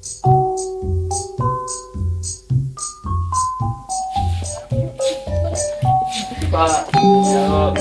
Pak. Yo.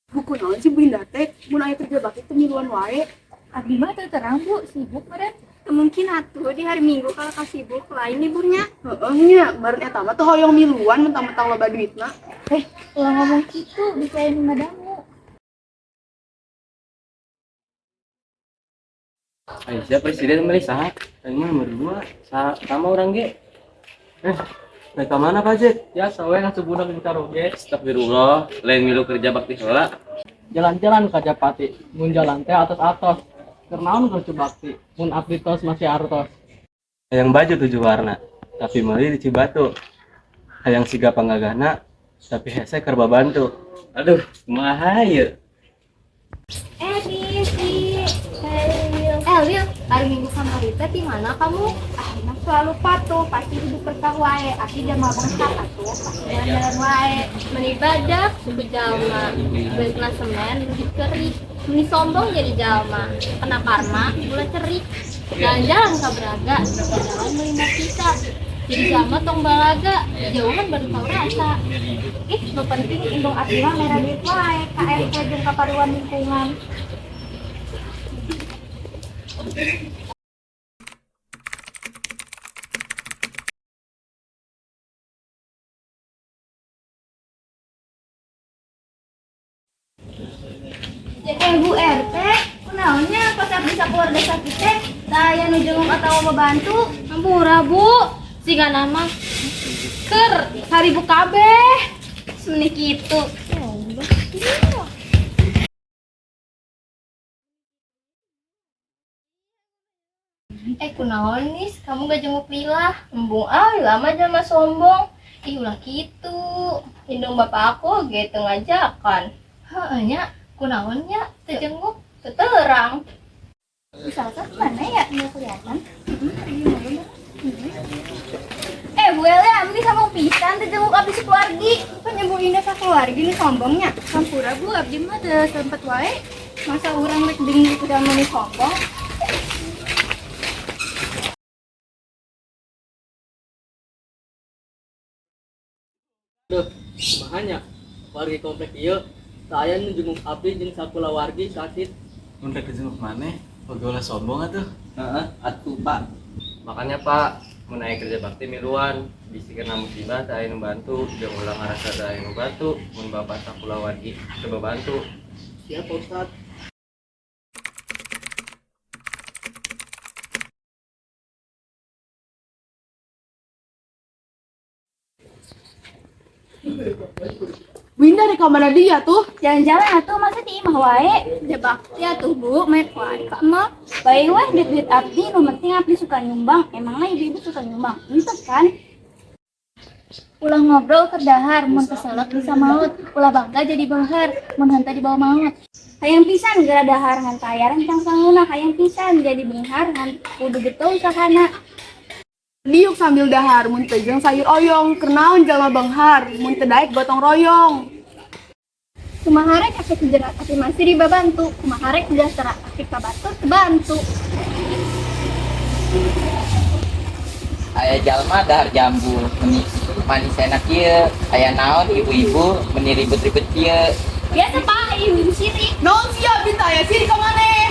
Buku naon sih Bu Indah teh mun aya kerja bakti teh miluan wae. Abdi mah teu terang, Bu, sibuk meureun. Mungkin atuh di hari Minggu kalau kau sibuk lain liburnya. Heeh nya, meureun eta mah teh hoyong miluan mentang-mentang loba duitna. Eh, ulah ngomong kitu bisa nu ngadangu. Aisyah presiden milih saha? Aing mah nomor 2. Sama orang ge. Eh, naik ka mana Pak Jack? Ya, sawe ngasuh budak di caroge. Astagfirullah, lain milu kerja bakti heula. Jalan-jalan ka Japati, mun jalan teh atos-atos. Keur naon kerja bakti, mun abdi tos masih artos. Hayang baju 7 warna, tapi meuli di Cibatu. Hayang siga panggagana, tapi hese keur babantu. Aduh, kumaha ieu? Eh, Disi. Eh, Lil, hari Minggu kamari teh di mana kamu? Ah, emang selalu patuh, pasti hidup berkah wae. Aki jalma benghar atuh, pasti jalan-jalan wae. Meni badak suku jalma, beutna semen lebih kerik. Meni sombong jadi jalma, kena karma ulah cerik. Jalan-jalan ka Braga, jalan meuli kita. Jadi jalma tong balaga, jauhan baru tahu rasa. Ih, nu penting indung abdi mah mere duit wae ka RT jeung kaparuan lingkungan. Eh, Bu RT, kunaonnya pas abdi sakeluarga sakit teh teu aya nu jenguk atawa babantu? Hampura Bu, siga nama keur 1000 kabeh. Semenih kitu. Eh kunaon nis, kamu gak jenguk Lila? Embung ah, Lila mah jelema sombong. Ih ulah kitu. Indung bapak aku ge teu ngajakan. Heeh nya, kunaon nya teu jenguk, teu terang. Bu Salsa kemana ya? Nggak kelihatan. Eh, Bu Ele, abdi sama pisan teu jenguk abdi sakeluargi. Pan Bu Indah sakeluargi nu sombongnya. Hampura Bu, abdi mah teu sempet wae. Masa urang rek bingung ku jalma nu sombong? Duh, kumaha nya? Wargi komplek ieu teu aya nu jenguk abdi jeung sakulawargi sakit. Mun rek dijenguk maneh, oge ulah sombong atuh. Heeh, atuh Pak. Makanya Pak, mun aya kerja bakti miluan, bisi kena musibah teu aya nu bantu, jeung ulah ngarasa teu aya nu bantu, mun bapak sakulawargi coba bantu. Siap, Pak Ustad. Bu Indah rek ka mana dia tuh? Jalan-jalan atuh masa di imah wae. Kerja bakti atuh Bu, main wae ka emak. Bae weh duit-duit abdi nu penting abdi suka nyumbang. Emangnya ibu-ibu suka nyumbang? Henteu kan? Ulah ngobrol keur dahar, mun keselak bisa maut. Ulah bangga jadi beunghar, mun henteu dibawa maut. Hayang pisan geura dahar ngan kaya rencang sanguna, hayang pisan jadi beunghar ngan kudu getol usahana. Diuk sambil dahar mun teu jeung sayur oyong, keur naon jalma beunghar mun teu daek gotong royong. Kumaha rek asa jerat tapi masih dibabantu. Kumaha rek sejahtera tapi kabatur kebantu. Aya jalma dahar jambu, meni manis enak ieu. Aya naon ibu-ibu meni ribut-ribut ieu. Biasa Pak, ibu sirik. Naon sia abdi teh aya sirik ka maneh?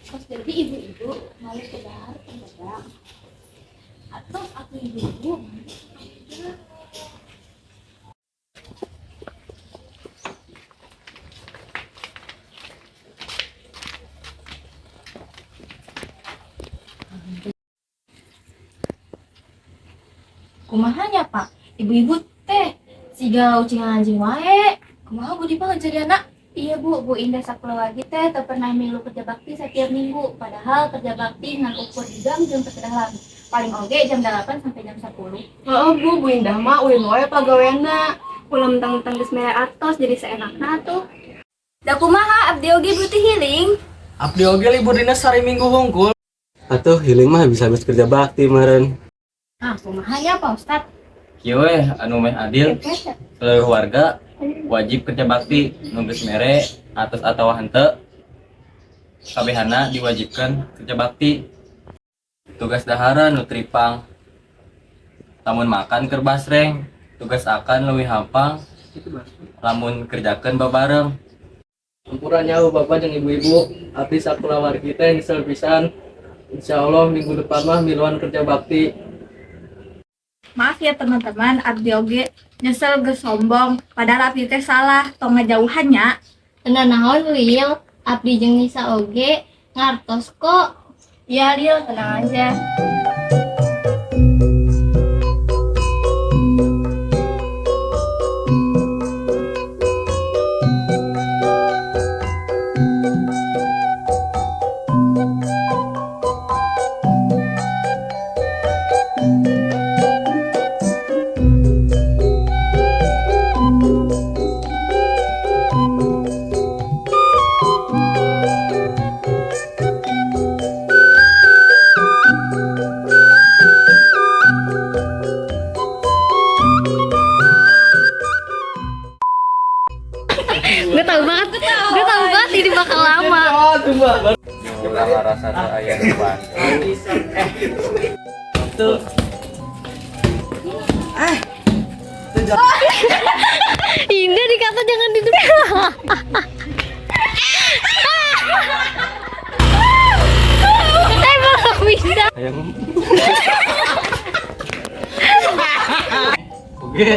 Kos jadi ibu-ibu malu ke dahar teu atau aku ibu-ibu Kumaha nya Pak? Ibu-ibu teh siga ucing anjing wae. Kumaha Budi mah jadiana? Iya Bu, Bu Indah sakeluargi teh teu pernah milu kerja bakti setiap minggu. Padahal kerja bakti ngan ukur di gang jeung teu dalam. Paling oge jam 8 sampai jam 10. Heeh, Bu, Bu Indah mah ulin wae pagaweana. Ulah mentang-mentang geus mere artos jadi seenakna tuh. Da kumaha abdi oge butuh healing. Abdi oge libur dinas hari Minggu hungkul. Atuh healing mah bisa habis kerja bakti meren. Ah, kumaha nya Pak Ustad? Kieu weh anu meh adil seluruh warga wajib kerja bakti nu geus mere atas atawa henteu kabehana diwajibkan kerja bakti. Tugas daharan nu tripang, lamun makan keur basreng, tugas akan leuwih hampang lamun kerjakeun babareng. Hampura nyaho bapak jeung ibu-ibu, abdi sakulawargi teh nyesel pisan. Insya Allah minggu depan mah miluan kerja bakti. Maaf ya teman-teman, abdi oge nyesel geus sombong. Padahal abdi teh salah, tong ngajauhan nya. Teu naon, Lil, abdi jeung Nisa oge ngartos kok. Ya Lil, tenang aja. Gue tahu banget, gue tahu banget ini bakal lama. Ulah ngarasa teu aya nu bantu. Tuh. Indah dikata jangan di depan. Eh, belum bisa. Hayang. Oke.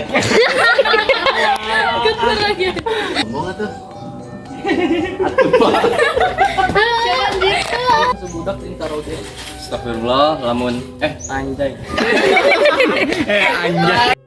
Ngomong atuh. Jangan gitu. Sebudak jeung karaoke. Astagfirullah lamun anjay. Eh, anjay.